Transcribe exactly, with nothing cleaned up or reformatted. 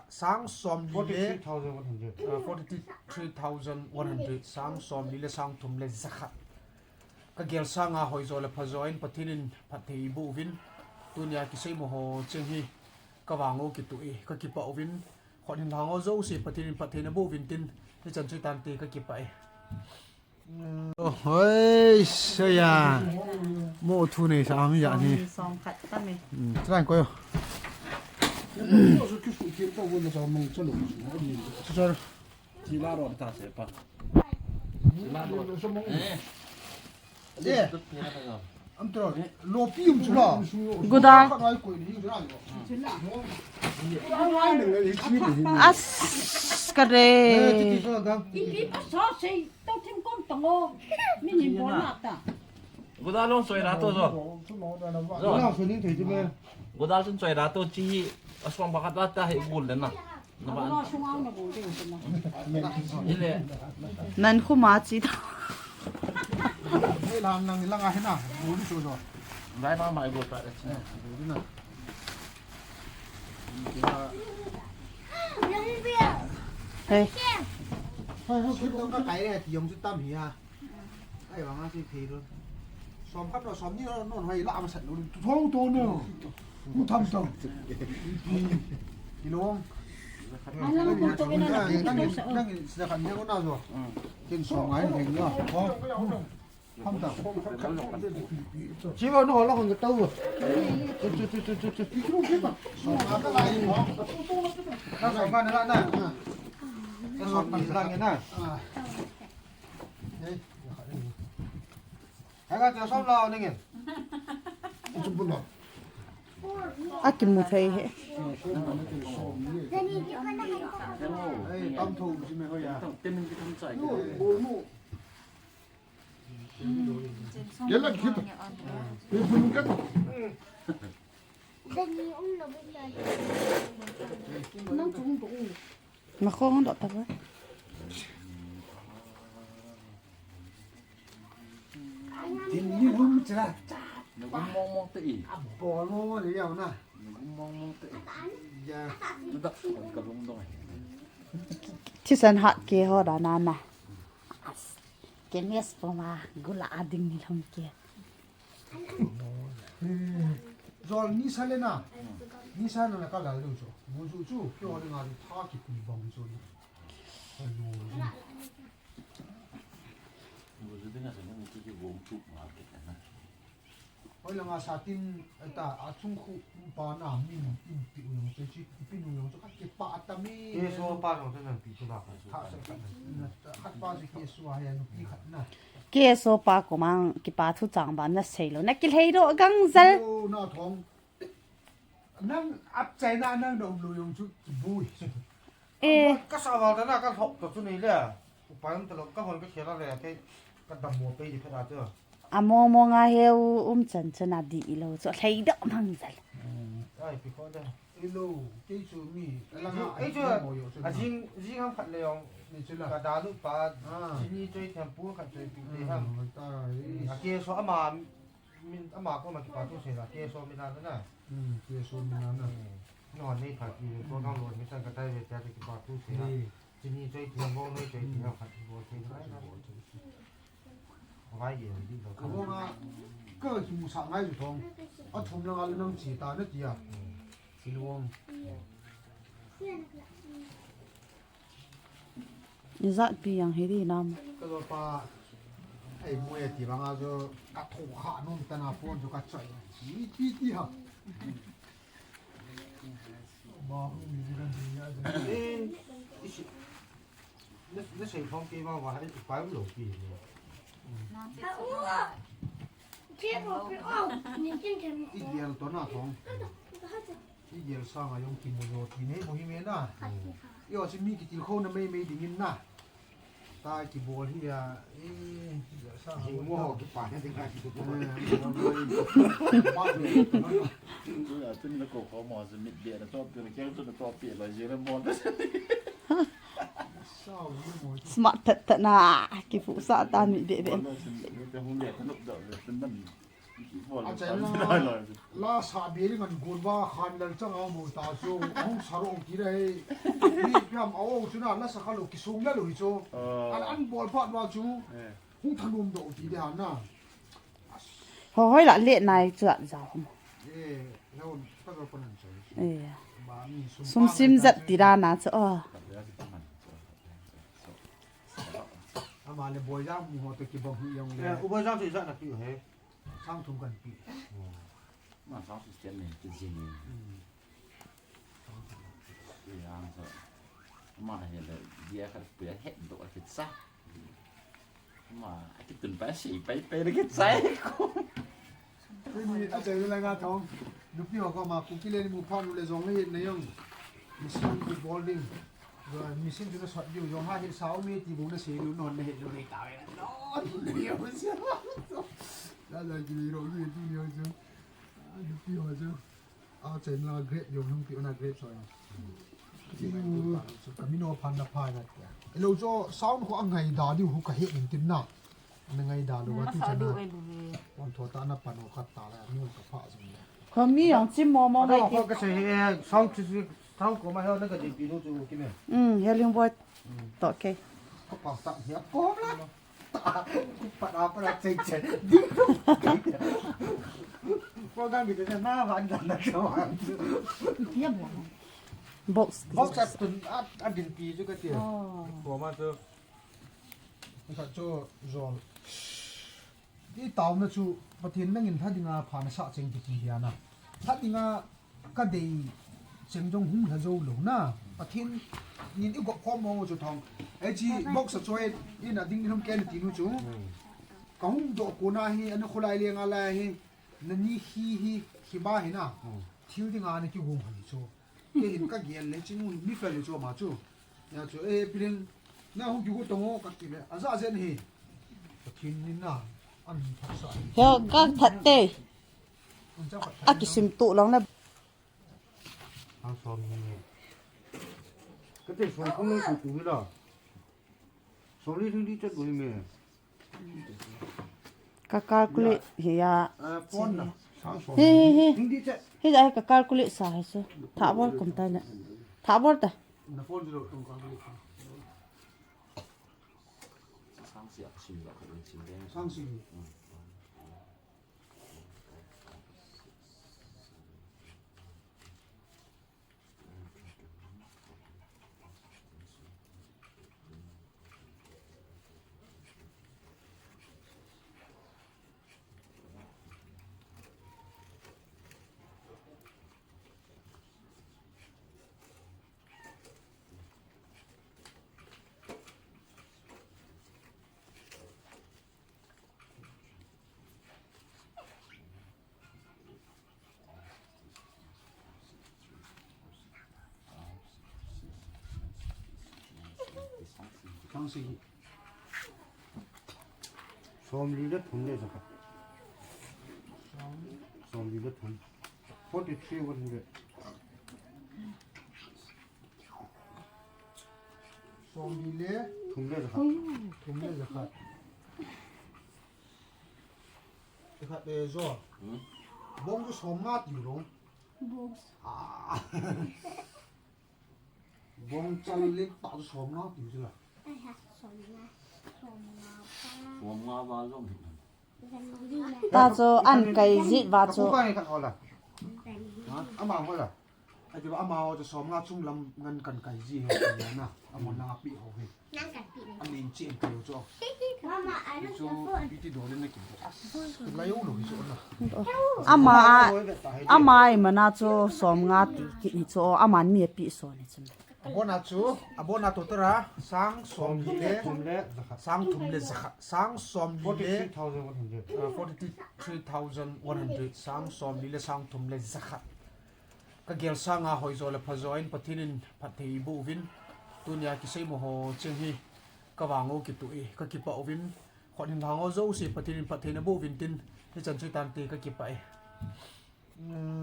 Sang somli le, forty-three thousand one hundred. Ah, forty-three thousand one hundred, sang somli le sang thum le jakhat. Ka gel sanga hoijo le phajo in Pathen in phatthei eiboh uvin, tunia kiseimo ho cheng hi ka vang u kituh e, ka kipah uvin, khut hin lhang ho jouse Pathen in phatthei naboh uvin tin, hichan chu hitante, ka kipah e. Oi, seya. Mo thu nei sa mi ya ni. Som khat ta mi. Hmm, try ko yo. Sir. Sila ro ta se pa. Sila ro. Eh. Am tro. Lopi um chu lo. Guda. As kare. Ipi pa sa sei to thim kom tango. Min hin bol na ta. Guda long soi ra to jo. Jo. Guda long soi ni thei chu me. Guda long soi ra to chi. Aswang ba khat ta he gul le na. Nan khuma chi ta. Hei lang nang lang a hina. Buli so so. Dai ma mai go ta. Buli na. Hei. Hei, hei, hei, ka kai le, ti yong chu tam hi a. Ai, vang a si phei lo. Som khat lo, som ni lo, non hoi la ma sat lo. Tu thong to no. Tu tham to. Ki lo. Ai, la ma kon to ke na, la kon to sa. Nang, nang, sa khat ni ko na zo. Kin som ngai heng lo. Ho. Tham ta. Chi lo no la kon to. Tu, tu, tu, tu, tu, tu. Som ka lai ho. Na som ka na la na. Ka som ni la ni na. Hei. Hei ka tia som la ningin. Chu bu lo. A kimu thei he. Hei, tam tho ji me ho ya. Ke la ki to. Ke bu ka to. Nang chung to. Na khong dot ta ba. Tin ni hum chra. Na gum mong mong te i. A bol mo mo le yau na. Na gum mong mong te i. Ya. Na da ka lung dong. Thisan hat ke ho da na na. Ke mes po ma gula ading ni lom ke. Jol ni sa le na. Ni sa na na ka la lu chu. Bu chu chu. Ke ho le nga lu tha ki pui bang chu. Alo. Hoi langa sa tin, ta, a chung khu pa na min in pi u jong chu, pi u jong chu, ka kipa ta mi. Keso pa jong chu nan pi chu ba ka. Kha sa khat na, khat pa chu Keso a ya nu pi khat na. Keso pa komang kipa thu chang ba na sei lo, na kilhei lo gang jal. Yo, na thong. Nang ap chai na nang dom lo jong chu kibui. Eh. Ka sa val ta na ka lhok to chu nei le. Upai um ta lo ka hon ka khela le ke ka dam mo pe di pha da chu. A mo mo nga he u um chan chan a di lo chu lhei doh mang jal. Ai pi ko da. I lo ke chu mi. Ai chu a jing jing ham khat le jong. Ni chu la. Ka da lu pa. Chini choi them pu khat choi pi te ham. A Keso ama Min ama koma kipa thu sei la, Keso min a na. Hmm, Keso min a na. Hmm. No, nei pha ki, ko ka lo ni sa ka tai ve ta kipa thu sei la. Ni. Chini choi ti bo noi choi ti na pha ki bo sei la. Vai ye di lo. Ka bo ma, ka ki mu sa ngai ju thong. A thum la ngal nang chi ta na ti a. Hmm. Silwong. Ijat pi jang hi di nam. Ka zo pa, ei, mu e ti vang a zo, ka tho kha nom ta na phone zo ka choi. Ti, ti, ti ha. Ba, hu mi ji kan di ya zo. Eh, isi. Na, na sei phong ke ba wa, hai, pa lo pi ni. Ke ko pe o, ni kin ke mo. I gel to na phong. I gel sanga jong kimu jo ti nei mo hi me na. Yo, si mi kitilkhouna meimei dingin na. Ta kibol hi a, eh, i gel sanga jong mo ho kipa na ding ka kitu. Ba be. Tu ya, tu ni na ko ko mo, si mit be na top, tu ni ke tu na top pe la, je na mo. Smart that that na, kipu sa ta mi be be. Achaina la sa beri ngan gon ba khan lal chang a mo ta chu hung sa ro ti re. Mi piam a o chu na la sa kha lo kisung la lo hi chu. An an bol phat ba chu hung thanom do ti de han na. Ho hoi la le nai chu a ja hum. Eh, lo ka ro ko nan chu. Eh. Ba mi sum Sum pa sim ngai ta zat chu. Ti ra na chu. Oh. Ama le boi jang mu ho to ki bom hi yong le. Eh, u boi jang chu i jat na pi he. Sang thum kan pi. Ma sang system ne ki jing ni. Hmm. Ki yang so. Ma he le dia khat pi het do a ki sa. Ma a ki tun pa sei pai pai le ki sai ko. Tuni a chai la nga thong. Nupi ho ko ma ku ki le ni mu pha nu le jong le het na yong. Machine ki bol ding. Machine chu na sot diu jong ha hi sao mi ti bu na se lu non na he lu rei ta ve. Non ni yo se. La la ki ro ki tu ni yo se. A du pi ho se. A chen la grep yo hung pi na grep so. Chu ka mi no phan na pha na. Lo cho sound ko angai da diu hu ka he in tin na. Na ngai da lu wa tu chana. Wan tho ta na pan ho khat ta la mi ka pha jong le. Khomi jong chim mo mo ngai ti. Ka sei he sound chu chu sound ko ma he na ka di pi nu chu ki me. Um, healing board. To ke. Ko pa ta he ko la. Ta ku pa da pa la chei chei. Program bi te na van da na ko. Box. Box a tun a din pi chu ka ti. Ko ma chu. Ka chu jol. I tauna chu Pathen nangin lha dinga pha na sa cheng kiti hi ana. Lha dinga ka dei cheng jong hung lha jou lou na. Pathen nin i gop khom mo chu thong. Ei chi box a choi in a ding ni hung ken ti nu chu. Ka hung do ko na hi ana khulai le nga lai hi. Na ni hi hi hi ba hi na. Thil dinga na ki hung hi chu. Ke hin ka gel le chinu mi fel le chu ma chu. Ya chu, eh, piling, na hung kigo tongo ka ti le. Aja aja ni. Pathen ni na, an phat sa. He, ka that te. An cha phat. A kisim tu lang le. Ang som ni. Ka te som kum ni tu tu la. Som ni tu di chat bo ni me. Ka calculate hi a. Hi, hi, hi. Hi a ka calculate sa hi su. Tha bol kum ta le. Tha bol ta. Thangsi. Somli le thum le jakhat. Somli le thum. Forty three one hundred. Somli le thum le jakhat. Thum le jakhat. Jakhat le jo. Bong ju somnga ti lo. Bong. Ah. Bong chal le ta ju somnga ti ju la. Somnga. Somnga ba jong. Ta chu an kai ji ba chu. Ka ku ka ni ka hola. Ha? Ama hola. Ati ba ama ho chu somnga chung lam ngan kan kai ji he na. Ama nang api ho he. Nang kan pi na. Amin chen kai chu. Mama, I don't Chu piti do le na ki. Lai u lo hi chu na. Ama, ama i mana chu somnga ti ki ni chu aman mi api so ni chu. Abona chu, abona to tara, sang somli le, sang thum le jakhat, sang somli le, forty three thousand one hundred. Uh, forty three thousand one hundred, sang somli le, sang thum le jakhat. Ka gel sanga hoi jo le pha jo in Pathen in phatthei boh uvin, tunia kisei mo ho cheng hi ka vang u kitu e, ka kipah uvin, khut hin lhang ho jouse Pathen in phatthei na boh uvin tin, hichan chu tante ka kipah e.